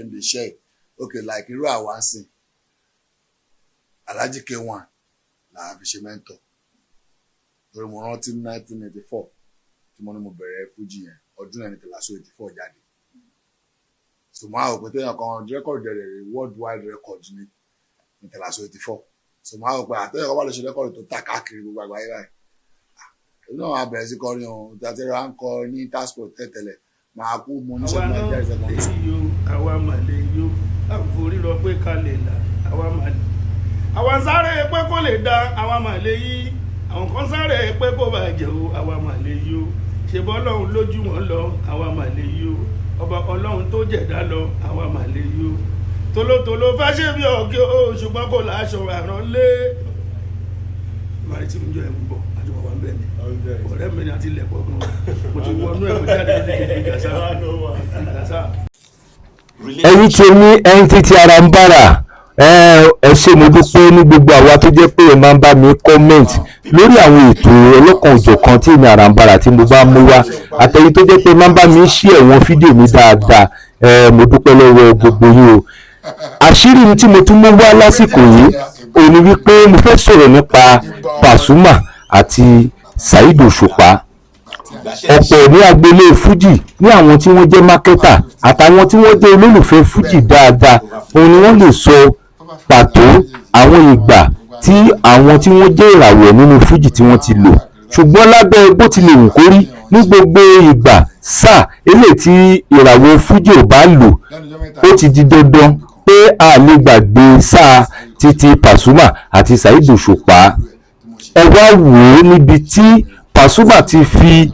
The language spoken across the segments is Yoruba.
Ń di iṣẹ́ yìí, okay, like irú àwa ń sìn, Alhaji K1 làá fi ṣe mentor, torí mo rántí 1984 tí mo ní mo bẹ̀rẹ̀ fújì yẹn, ọdún yẹn ní Tẹ̀lásó 84 jáde. So mo á rò pé téèyàn kan record rẹ̀ rẹ̀, worldwide record ní Tẹ̀lásó 84. So mo á rò pé àtẹ̀yàn kan bá lè ṣe record tó tà káàkiri gbogbo àgbáyé báyìí, èmi náà máa bẹ̀rẹ̀ sí kọrin o. Tàtẹ́rẹ́ wa ń kọ ní task tẹ́tẹ̀lẹ̀, máa kú mo níṣẹ́ àwa máa náà jáde secondary school. Lè yó, àwa mà lè yó, àforí lọ pé ká lè là, àwa mà lè. Àwa ń sáré pé kó lè da, àwa mà lè yí. Àwọn kan sáré pé kó bàjẹ́ o, àwa mà lè yó. Ṣe bọ́ Ọlọ́run lójú wọn lọ, àwa mà lè yó. Ọba Ọlọ́run tó jẹ̀dá lọ, àwa mà lè yó. Tolótoló fẹ́ ṣe bí ọ̀kẹ́ o, ṣùgbọ́n kò láṣọ àrán lé. Ìbára tí mo jọ ẹ̀ ń bọ̀ àti wàwà ń bẹ̀ ni ọ̀rẹ́ mi ni àti ilẹ̀pọ̀ gan. Mo ti wọnú ẹ̀, mo jáde ní ìgàsá ìgàsá. Ẹ̀yin tèmi, ẹ̀yin títí ara ń bára ẹ ṣé, mo dúpẹ́ ní gbogbo àwa tó jẹ́ pé ẹ máa ń bá mi comment lórí àwọn ètò ọlọ́kan òjọ̀kan tí èmi àràǹbarà tí mo bá mú wá, àtẹ̀yin tó jẹ́ pé ẹ máa ń bá mi share ẹ̀wọ̀n fídíò mi dáadáa. Mo dúpẹ́ lọ́wọ́ gbogbo yín o. Àṣírí mi tí mo tún mú wá lásìkò yìí òun ni wípé mo fẹ́ sọ̀rọ̀ nípa Pasuma àti Saheed Òṣùpá. Ọ̀pọ̀ ní agboolé fújì, ní àwọn tí wọ́n jẹ́ marketer àtàwọn tí wọ́n jẹ́ olólùfẹ́ fújì dáadáa, òun ni wọ́n lè sọ pàtó àwọn ìgbà tí àwọn tí wọ́n jẹ́ ìràwọ̀ nínú fújì tí wọ́n ti lò. Ṣùgbọ́n lábẹ́ bó tilẹ̀ wù kó rí, ní gbogbo ìgbà sáà eléyìí tí ìràwọ̀ fújì ò bá lò, ó ti di dandan pé a lè gbàgbé sáà títí Pasuma àti Saheed Òṣùpá. Ẹ wá wò ó níbi tí Pasuma ti fi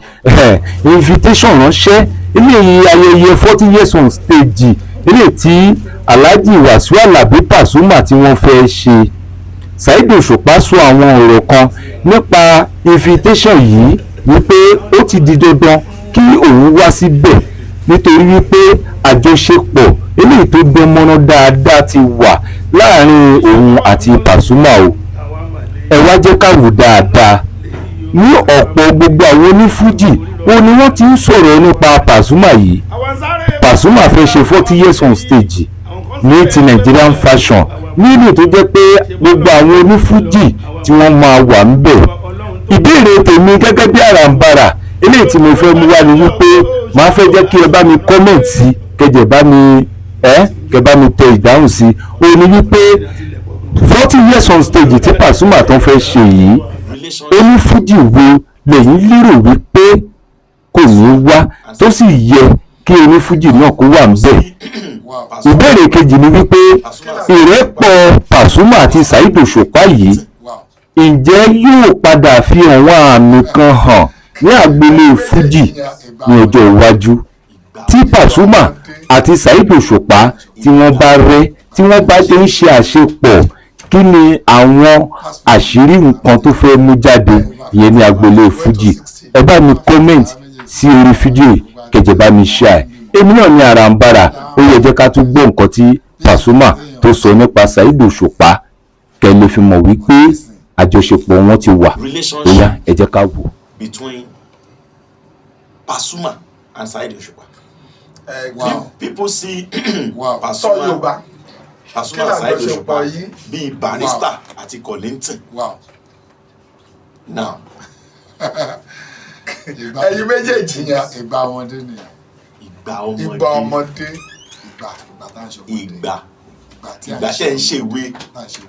invitation ránṣẹ́, eléyìí ayẹyẹ 40 years on stage eléyìí tí Alhaji Wasiu Alabi Pasuma tí wọ́n fẹ́ ṣe. Saheed Òṣùpá sọ àwọn ọ̀rọ̀ kan nípa invitation yìí wípé ó ti di dandan kí òun wá síbẹ̀, nítorí wípé àjọṣepọ̀ eléyìí tó dán mọ́rán dáadáa ti wà láàrin òun àti Pasuma o. Ẹ wá jẹ́ ká wò dáadáa. Ní ọ̀pọ̀ gbogbo àwọn onífújì ó ní wọ́n ti ń sọ̀rọ̀ nípa Pasuma yìí. Pasuma fẹ́ ṣe 40 years on stage ní ti Nigerian fashion, nílùú tó jẹ́ pé gbogbo àwọn onífújì tí wọ́n máa wà ń bẹ̀. Ìbéèrè tèmi gẹ́gẹ́ bí àràǹbarà eléyìí tí mo fẹ́ mú wá ni wípé màá fẹ́ jẹ́ kí ẹ bá mi comment sí, kẹjẹ bá mi ẹ kẹ bá mi tẹ ìdáhùn sí, ó ní wípé 40 years on stage tí Pasuma tó ń fẹ́ ṣe yìí, onífújì wo lẹ́yìn lérò wípé kò ní wá, tó sì yẹ kí onífújì náà kó wà ńbẹ̀? Ìbéèrè kejì ni wípé ìrẹ́pọ̀ Pasuma àti Saheed Òṣùpá yìí, ǹjẹ́ yóò padà fi àwọn àmì kan hàn ní agboolé fújì ní ọjọ́ iwájú, tí Pasuma àti Saheed Òṣùpá tí wọ́n bá rẹ́, tí wọ́n bá jọ ń ṣe àṣepọ̀? Kí ni àwọn àṣírí nǹkan tó fẹ́ mú jáde ìyẹn ní agboolé fújì? Ẹ bá mi comment sí orí fídíò yìí, kẹjẹ bá mi share ẹ. Èmi náà ní àràǹbarà. Ó yẹ jẹ́ ká tún gbọ́ nǹkan tí Pasuma tó sọ nípa Saheed Òṣùpá, kẹ́ lè fi mọ̀ wípé àjọṣepọ̀ wọn ti wà. Ó yá, ẹ jẹ́ ká wò. Between Pasuma and Saheed Òṣùpá. People see Sọ Pasuma Yorùbá. Pasuma Kí and Saheed làjọṣepọ̀ Òṣùpá yìí? bíi Barrister àti Kollington. Now, Ẹ̀yin méjèèjì yẹn. Ìgbà ọmọdé nìyẹn. Ìgbà ọmọdé. Ìgbà ọmọdé. Ìgbà tá à ń ṣe ọmọdé. Ìgbà Ìgbà tí à ìgbà tẹ́ ń ṣèwé. Tá à ń ṣe ìwé,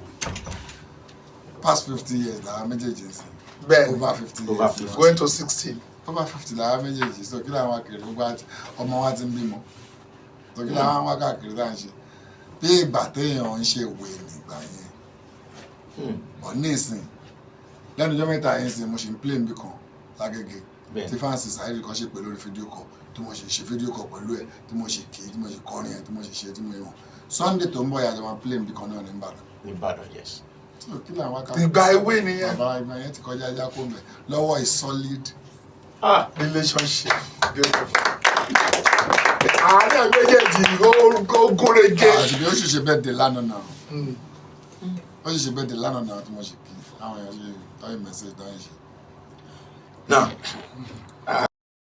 past 50 years làwọn méjèèjì ń sìn. Over 50 years. Over 50. Going to 60. Over 50 làwọn méjèèjì. So kí làwọn akiri gbogbo àti ọmọ wa ti ń bímọ, so kí làwọn wá káàkiri tá à ń ṣe? Bí ìgbà téèyàn ń ṣe ìwé nígbà yẹn ọ̀ ní ìsìn, lẹ́nu ọjọ́ mẹ́ta yẹn sìn, mo ṣe ń play níbì kan lágége tí fans Saheed kan ṣe pé lórí fídíò call, tí mo ṣe ṣe fídíò call pẹ̀lú ẹ̀, tí mo ṣe kì í, tí mo ṣe kọrin ẹ̀, tí mo ṣe ṣe, tí mo yàn. Sunday tó ń bọ̀ yàtọ̀, máa play níbì kan náà ní Ìbàdàn. Ìbàdàn, yes. So kí làwọn wá káàkiri? Ìgbà ewé nìyẹn. Bàbá, ìgbà yẹn ti kọjá, ajá kó mẹ́ lọ́wọ́ is solid. Relationship, beautiful. Àárín àwọn méjèèjì ó gúnrégé. Àti bí ó sì ṣe bẹ́ẹ̀ dé lánàá náà, ó sì ṣe bẹ́ẹ̀ dé lánàá náà tí mo ṣe kí àwọn èèyàn ṣe tọ́yìn message tọ́yìn ṣe. Now